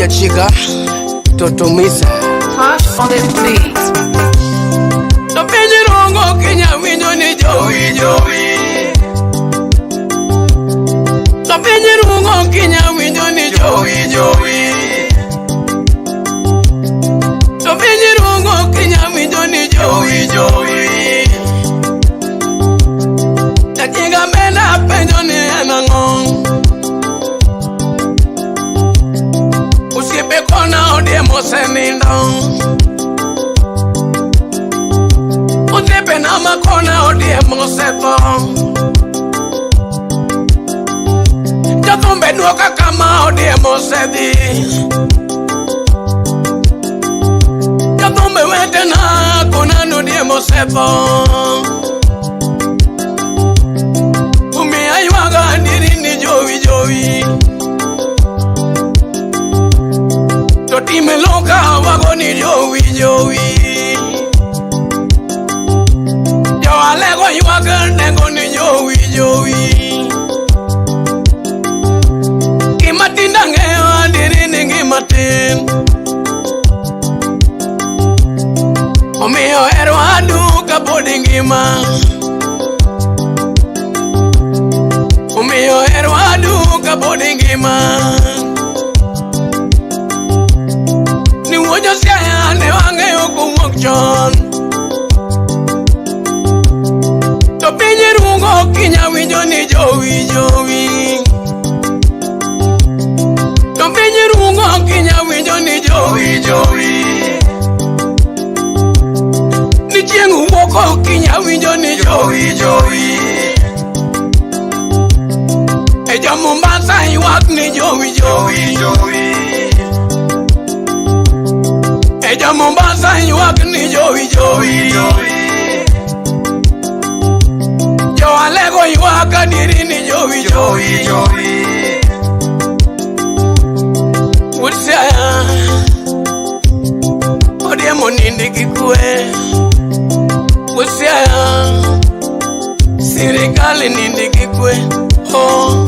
Jachika Totomisa. Touch on the beat. To piny rongo kinya winjo ni jowi jowi. To piny rungo kinya winjo ni jowi jowi. To piny rungo kinya winjo ni jowi jowi. Jachinga bende penjo ni en ang'o? Osiepe kona odiemo osenindo. Osiepena makona odiemo osetho. Jothumbe duoka kama odiemo osedhi. Jothumbe wetena kona nodiemo osetho. Omiyo aywago adieri ni jowi jowi. To time loka wago ni jowi jowi. Jo alego ywak nego ni jowi jowi. Gima tinda ng'eyo adieri ni ngima tin. Omiyo hero wadu kapod ingima. Omiyo hero wadu kapod ingima. Ni wuo Josiaya ne wang'eyo kowuok chon. To piny rungo kinya winjo ni jowi jowi. To piny rungo kinya winjo ni jowi jowi. Ni chieng' wuok kinya winjo ni jowi jowi. E jo Mombasa ywak ni jowi jowi. E jo Mombasa ywak ni jowi jowi. Jo Alego ywak adieri ni jowi jowi. Wuod Siaya odiemo nindi gi kwe. Wuod Siaya sirikal nindi gi kwe. Oh.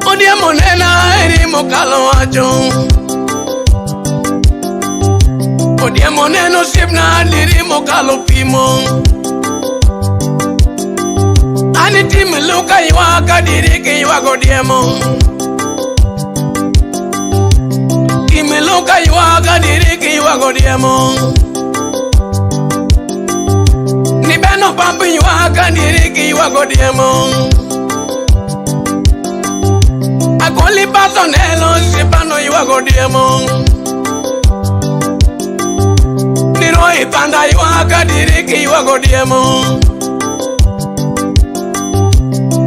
Odiemo nena eri mokalo wacho. Odiemo neno osiepna adieri mokalo pimo. Ani tim luka ywak adieri kiywak odiemo. Tim luka ywak adieri kiywak odiemo. Ni beno pamp ywak adieri kiywak odiemo. Akoli paso neno osiepa ywak odiemo. Ni Roy panda ywak adieri kiywak odiemo.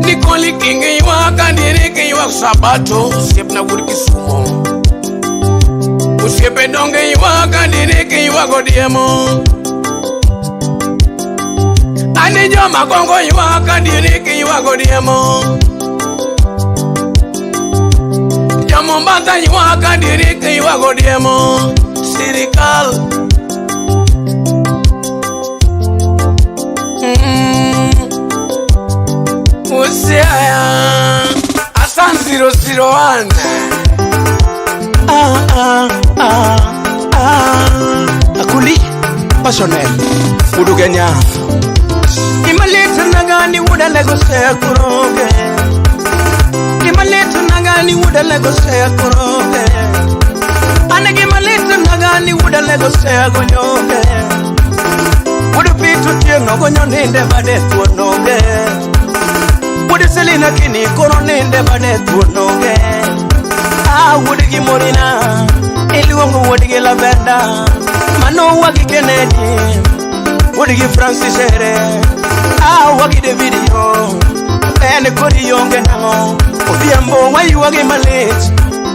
Nikoli King ywak adieri kiywak Sabato osiepna wuod Kisumo. Osiepe donge ywak adieri kiywak odiemo. Ani joma kongo ywak adieri kiywak odiemo. Jo Mombasa ywak adieri kiywak odiemo. Sirikal. Usiaya. Asan 001. Ah, ah, ah, ah. Akuli Passionel Udugenya Imaleta nagani wudalego sekuroge Imaleta nagani wudalego sekuroge Anegi maleta nagani wudalego segonyoge Wudu pitu tiengo gonyo ninde bade tuonoge Wudu Selina kini koro ninde bade tuonoge Ah, wudu gi Morina iluongo wuod gi Lavenda mano wagi Kennedy wuod gi Francis ere ah wagi David yo en kori onge nang'o Odhiambo waywagi malit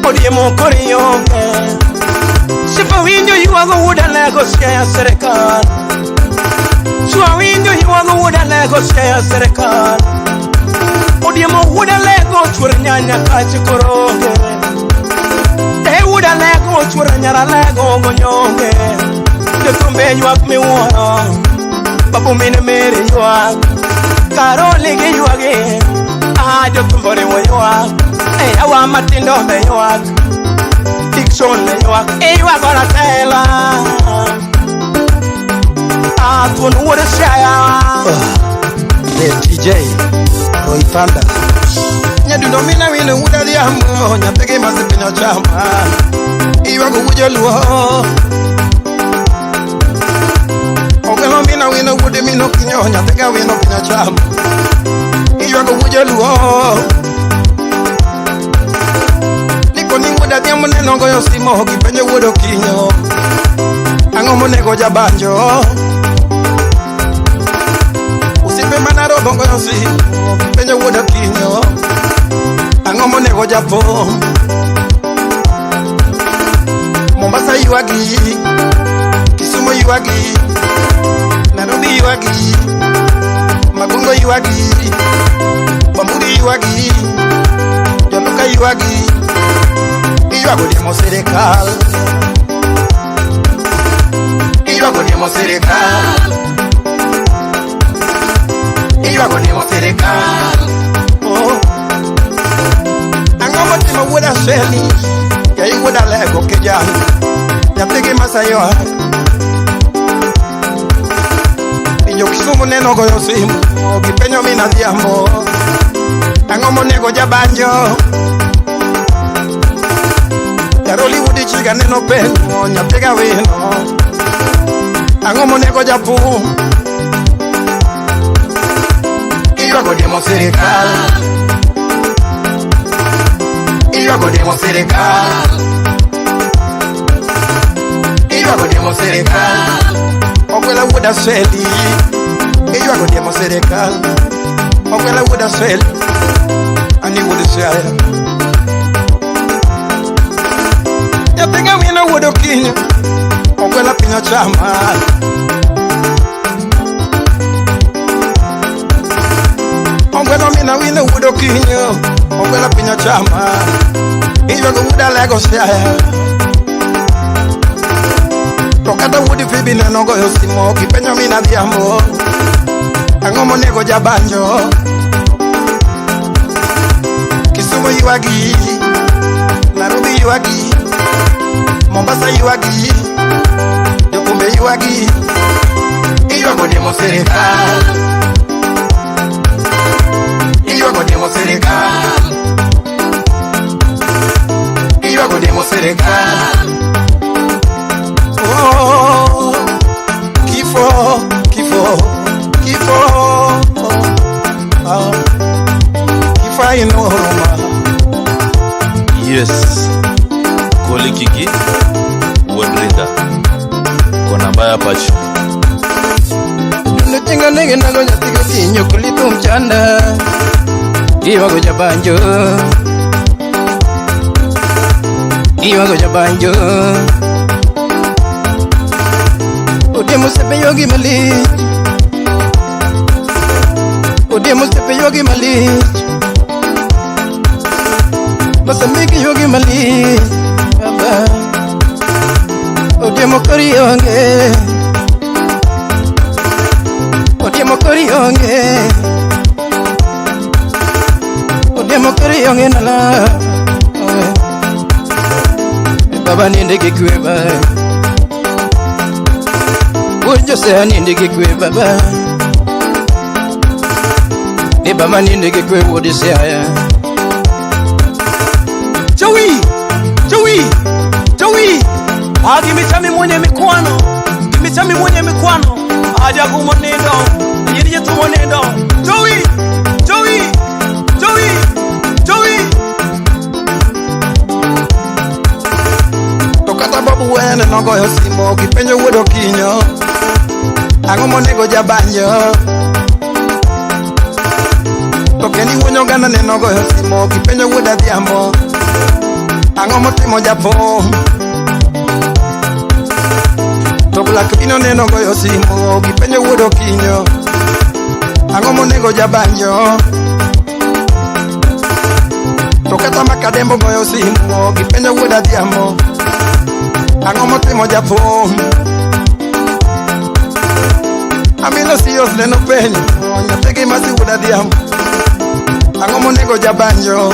Odiemo kori onge Sifa winjo ywago wuod Alego Siaya sirikal Chwa winjo ywago wuod Alego Siaya sirikal Odiemo wuod Alego chuor nyanya kach koro onge E wuod Alego chuor nyar Alego gonyonge Jothumbe ywak miwuoro Babu mine mere ywak Karoli gi ywagi Ah jothumbe oriwo ywak E yawa matindo be ywak Dickson ne ywak iywago ratela. Ah, thuon wuod Siaya. The DJ Roy Panda. Nyadundo mina wino wuod Adhiambo, nyathigi masipiny ochama. Iywago wuod joluo. Ogelo mina wino wuod mino kinyo, nyathiga wino piny ochama. Iywago wuod joluo. Niko ni wuod Adhiambo neno goyo simo gipenjo wuod Okinyo. Ang'o monego jabanjo? Osiepe mana robo goyo simo gipenjo wuod Okinyo. Ang'o monego japom? Mombasa ywagi, Kisumu ywagi, Nairobi ywagi, Magongo ywagi, Bamburi ywagi, Joluka ywagi, iywago diemo sirikal. Iywago diemo sirikal. Iywago diemo sirikal. Oh. Ang'o motimo wuod Aseli? Yayi wuod Alego kijana. Nyathigi Masayoa. Jo Kisumu neno goyo simu, gipenjo min Adhiambo. Ang'o monego jabanjo? Jaroli wuod Ichiga neno penjo, nyathiga wino. Ang'o monego japur? Iywago diemo sirikal. Iywago diemo sirikal. Iywago diemo sirikal. Ogwela wuod Aseli. Iywago diemo sirikal. Ogwela wuod Aseli. Ani wuod Siaya. Nyathiga wino wuod Okinyo. Ogwela piny ochama. Ogwelo mina wino wuod Okinyo. Ogwela piny ochama. Iywago wuod Alego Siaya. To kata wuod Fibi neno goyo simo gipenjo min Adhiambo. Ang'o monego jabanjo? Kisumu ywagi, Nairobi ywagi, Mombasa ywagi, Jokumbe ywagi, iywago diemo sirikal. Iywago diemo sirikal. Iywago diemo sirikal. Oh, kifo, kifo, kifo. Ah, kifo haina huruma. Yes. Koli Kiki wuod Rinda. Kona mbaya pacho. Dundo nege nago nyathi gokinyo kulithum chanda. Iywago jabanjo. Iywago jabanjo. Odiemo sepe yogi malich. Odiemo sepe yogi malich. Masamiki yogi malich. Baba. Odiemo kori onge. Odiemo kori onge. Odiemo kori onge nala. Baba ninde gi kwe ba. Wuod Jose ninde gi kwe baba. Ni baba ninde gi kwe wuod Siaya. Joey, Joey, Joey. Ah, gimichami mwenye mikwano, gimichami mwenye mikwano. Aja kumonindo, yini yetu monindo. Joey, Joey, Joey, Joey. To kata Babu Wene nogoyo simo gipenjo wuod Okinyo. Ang'o monego jabanjo? To Kenny wuon Oganda ne nogoyo simo gipenjo wuod Adhiambo. Ang'o motimo japom? To Black Bino ne nogoyo simo gipenjo wuod Okinyo. Ang'o monego jabanjo? To kata Makadembo goyo simo gipenjo wuod Adhiambo. Ang'o motimo japom? Amino Sios neno penjo nyathigi masi wuod Adhiambo. Ang'o monego jabanjo?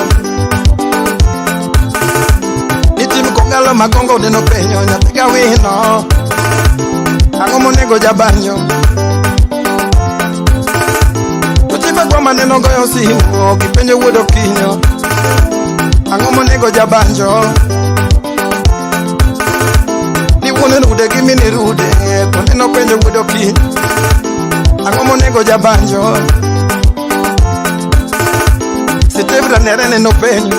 Nitim Kogalo Okelo Magongo neno penyo nyathi gawino. Ang'o monego jabanjo? To chifa gwama neno goyo simu kipenjo wuod Okinyo. Ang'o monego jabanjo? Ni wuon rude gi min rude to neno penjo wuod Okinyo. Ang'o monego jabanjo? Steve Ranere neno penjo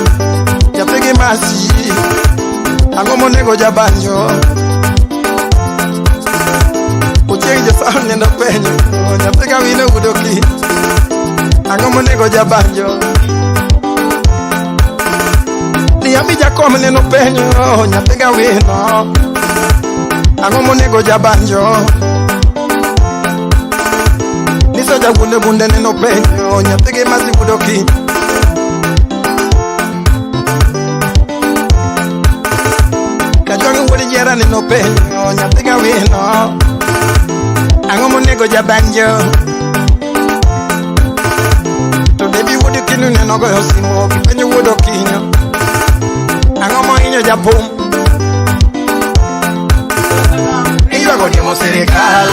nyathi gi masi. Ang'o monego jabanjo? Ochieng' Jasam neno penjo nyathi gawino wuod Okinyo. Ang'o monego jabanjo? Niambi Jakom neno penjo nyathi gawino. Ang'o monego jabanjo? Niso jagunde bunde neno penjo nyathi gi masi wuod Okinyo. Kajwang' wuod Jera neno penjo nyathi gawino. Ang'o monego jabanjo? To Debi wuod Kinu neno goyo simu kipenjo wuod Okinyo. Ang'o mohinyo japum? Iywago diemo sirikal.